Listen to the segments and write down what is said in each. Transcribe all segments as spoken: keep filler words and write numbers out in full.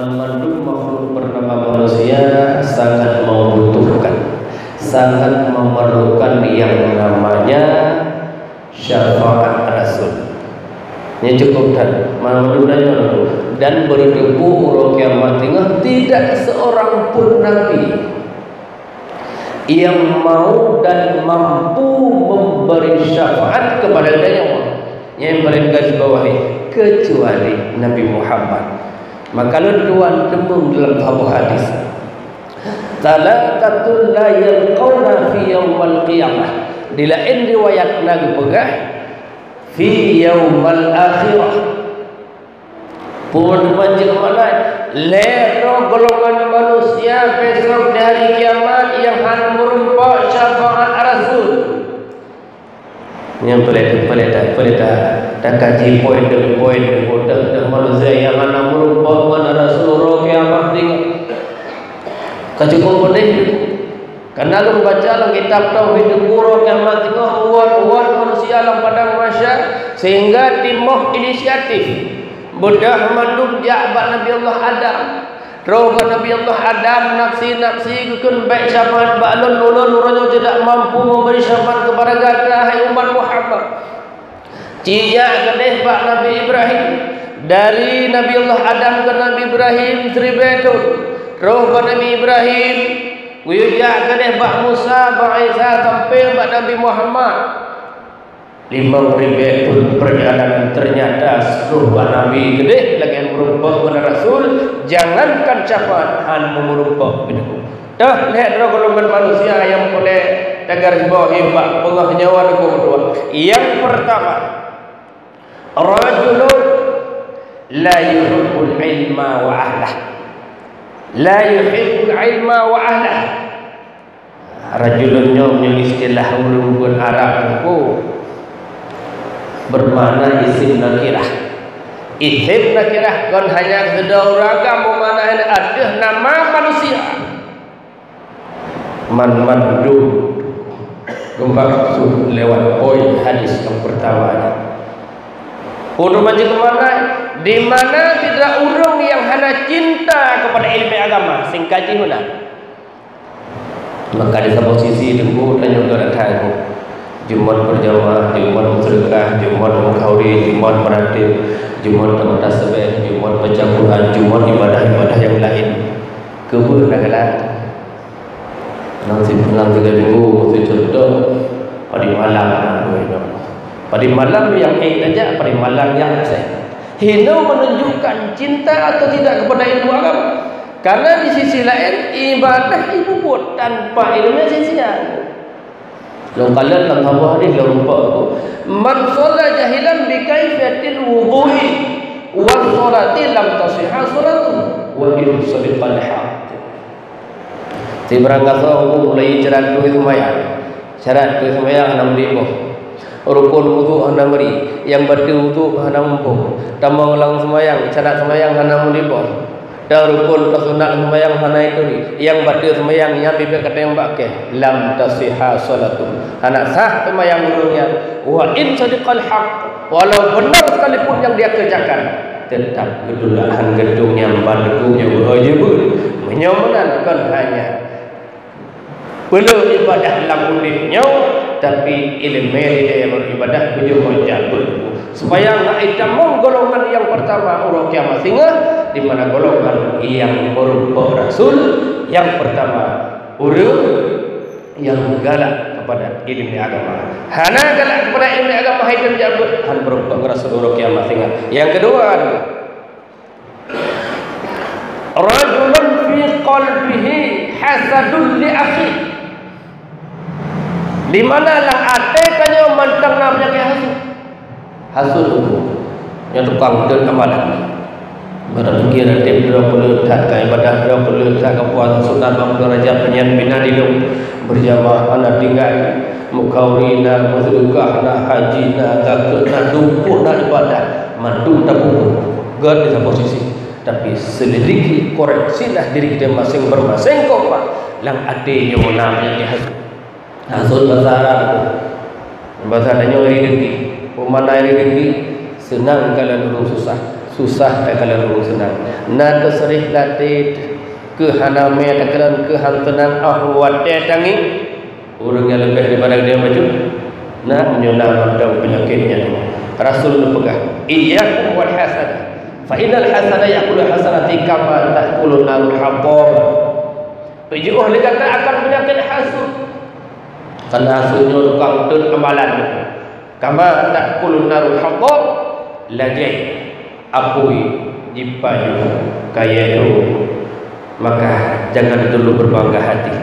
Mandum makhluk bernama manusia sangat membutuhkan, sangat memerlukan yang namanya syafaat Rasul. Nyan cukup that. Mandum tanyoe dan beuteupeue uroe kiamat teungoh tidak seorang pun nabi yang mau dan mampu memberi syafaat kepada tanyoe. Nyang paling garis bawahi, kecuali Nabi Muhammad. Maka lôn tuan teumeung dalam saboh hadis, "Tsalatsatul la yalqauna fi yaumal qiyamah." Di laén riwayat na geupeugah, "Fi yaumal akhirah." Peue teuma jeuet makna, lhée droe golongan manusia besok di hari kiamat nyang hana meurumpok syafaat Rasul. Nyang peulét, peulét, peulét, takaji poin demi poin, demi poin, manusia nyang hana meurumpok ngon Rasul uroe kiamat teungoh. Ka cukup peudeh. Kana lôn baca lam kitab Tauhid, uroe kiamat teungoh, uwat-uwat manusia lam padang mahsyar, sehingga timoh inisiatif. Beudôh mandum jak bak Nabi Allah Adam. Troh bak Nabi Allah Adam, nafsi-nafsi geukheun bék syafaat bak lôn, ulôn uroe nyoe tidak mampu memberi syafaat kepada gata, hai umat Muhammad. Ci jak keudeh bak Nabi Ibrahim. Dari Nabi Allah Adam keu Nabi Ibrahim siribée thon. Troh bak Nabi Ibrahim, geuyue jak keudeh bak Musa, bak Isa, sampoe bak Nabi Muhammad. Limong ribée thon peurjalanan, teunyata troh bak Nabi keudeh lagée meurumpok ngon Rasul, jangankan syafaat, han meurumpok bineu. Teuh lhée droe golongan manusia nyang peureulée tagaris bawahi bak beungoh nyoe, Teungku Ketua. Nyang peurtama, rajulun la yuhibbul ilma wa ahlah. La yuhibbul ilma wa ahlah. Rajulun nyoe meunyoe istilah ureuëng buet Arab, Teungku, bermakna isim nakirah. Isim nakirah kon hanya seudeh ureuëng agam, bermakna ateueh nama manusia. Man mandum geumaksud lewat poin hadis nyang peurtama nyan. Untuk macam mana? Di mana sidroe ureuëng nyang hana cinta kepada ilmu agama, singkat jih meunan. Maka di saboh sisi Teungku, tanyoe geutanyoe jeuet meuseujamaah, jeuet meuseudeukah, jeuet meukhauri, jeuet meuratéb, jeuet meutasbih, jeuet baca Quran, jeuet ibadah-ibadah nyang laén. Keubeue na galak? Nang si-, nang sigoe Teungku, meuseujamaah, padum malam na beuna. Padum malam nyang ék tajak, padum malam nyang absen. Hino menunjukkan cinta atau tidak kepada ilmu agama. Karena di sisi lain, ibadah ibu buat tanpa ilmu sia-sia. Lôn kalon lam saboh hadis lôn rumpok, "Man shalla jahilan bi kaifiyatil wudhu'i was sholati lam tasihha sholatuhu wa in shadaqal haqq." Sibarang gasoe mulai syarat turi seumayang. Syarat turi seumayang hana meuli boh. Rukon wudhu hana meuri, nyang bateue wudhu hana muphom. Tamong lam seumayang, syarat seumayang hana meuli boh. Dan rukon ka sunat seumayang hana ituri, nyang bateue seumayang nyan pih ka teunyong bak kèe, lam tasihha sholatuhu. Hana sah seumayang ureuëng nyan. Wa in shadaqal haqq, walau benar sekalipun yang dia kerjakan, tetap geutulak han geutueng nyang ban geuh nyoe beuhe jeuet. Meunyoe meunan kon hanya peuleueh ibadah lam udeb nyoe, tapi ileumèe di dayah beribadah bujur meucabeuet. Supaya na itamong golongan nyang peurtama uroe kiamat singoh, di mana golongan nyang meurumpok rasul nyang peurtama, ureuëng nyang galak kepada ileumèe agama. Hana galak kepada ileumèe agama, hai meucabeuet, han meurumpok rasul uroe kiamat singoh. Nyang keudua, rajulun fi qalbihi hasadun li akhi. Di mana lam até tanyoe mantong na peunyakét hasut. Hasut, nyoe tukang deuek amalan. Bara pikir até droe peuleut that ka ibadah, droe peuleut that ka puasa sunat, bang Rajab nyan bina di lôn berjamaah hana tinggai, meukauri na, meuseudekah na, haji na, zakeuet na, tumpôk na ibadah, mandum tapeubuet. Gét di saboh sisi. Tapi selidiki, koreksilah diri kita masing bermasing, kok, Pak, lam até nyoe na nyang hasut. Hasut bahasa Arab tu. Bahasa tanyoe rezeki. Peumana rezeki, seunang kalau ureuëng susah. Susah takalon ureuëng seunang. Na teuseurih latét keu hana mé takalon keu han seunang, oh watée tangieng. Ureuëng nyang leubeh daripada geutanyoe bacut, na meunyoe na mantong peunyakét nyan. Rasul neupeugah, "Iyyakum wal hasad, fa innal hasada ya'kulu hasanati kama ta'kulun narul hatab." Peujiôh lé gata akan peunyakét hasut. Karena hasut nyoe tukang teuet amalan. Kama ta'kulun narul hatab, lagée apui jipajoh kayée droe. Maka jangan dulu berbangga hati.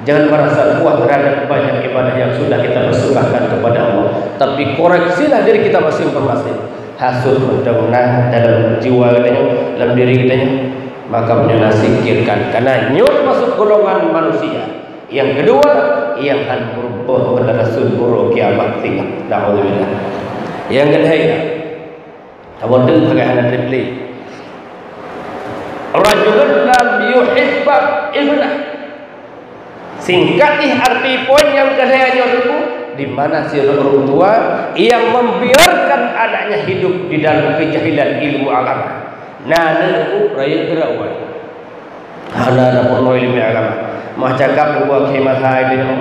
Jangan merasa puas terhadap banyak ibadah yang sudah kita persembahkan kepada Allah. Tapi koreksilah diri kita masing-masing. Hasut mantong na dalam jiwa geutanyoe, dalam diri geutanyoe, maka meunyoe na singkirkan. Karena nyoe masuk golongan manusia. Yang kedua, yang han meurumpok kepada Rasul uroe kiamat singoh. Naudzubillah. Yang ketiga, Saboh teuk sagai hana teupeulé. Rajulun lam yuhibba ibnah. Singkat jih arti poin nyang keu lhée nyoe teungku, di mana sidroe ureuëng tua yang membiarkan anaknya hidup di dalam kejahilan ilmu agama. Na aneuk teungku rayeuk geura awai. Hana na peurunoe ileumèe agama. Meucakap dua khemah hai nyoe,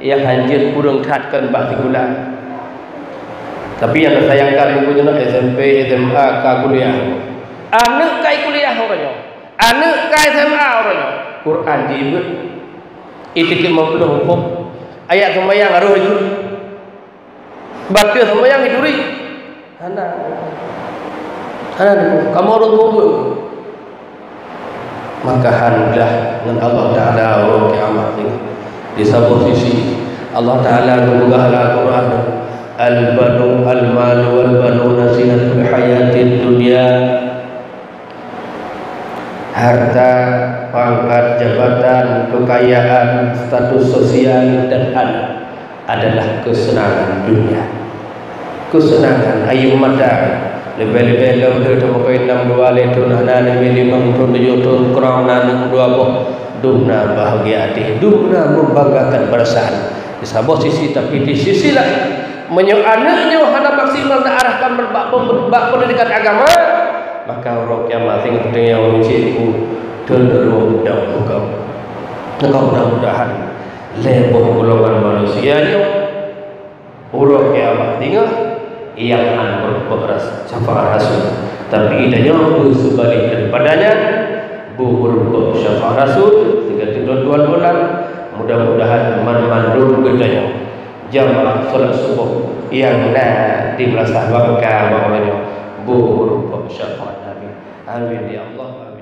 nyang hanjeuet kureueng that kon bak sikula. Tapi nyang teusayangkan buku nyoe S M P, S M A, ka kuliah. Aneuk kai kuliah uroe nyoe. Aneuk kai S M A uroe nyoe. Quran jibeuet. Itikeuet meuplôh hukôm. Ayat seumayang harôh jeuet. Bateue seumayang ituri. Hana. Hana, kamoe ureuëng tuha. Maka hanlah ngon Allah Taala uroe kiamat nyoe. Di saboh sisi, Allah Taala geupeugah lam Al-Quran, "Al-banu, al-malu wal banuna zinatul hayatid dunya." Harta, pangkat, jabatan, kekayaan, status sosial, dan anak adalah kesenangan dunia. Kesenangan ayum mata. Leubeh-leubeh lom tu teumeukai enam dua lé thon, hana leubeh limong thon, tujoh thon, kurang na aneuk dua boh. Dum na bahagia até, dum na membanggakan perasaan. Di saboh sisi, tapi di sisi lain, meunyoe aneuk nyoe hana maksimal na arahkan bak, bak pendidikan agama, maka uroe kiamat singoh teungoh ureuëng cit ku teunurun dan bukam. Maka mudah-mudahan lé boh golongan manusia nyoe uroe kiamat singoh nyang han meurumpok syafaat Rasul. Tapi tanyoe beuseubalih daripada nyan, beumeurumpok syafaat Rasul, sigoe teuk tuan-tuan, mudah-mudahan banmandum geutanyoe jamaah salat suboh nyang na di Meunasah Bangka bak uroe nyoe beumeurumpok syafaat Nabi. Amin ya Allah.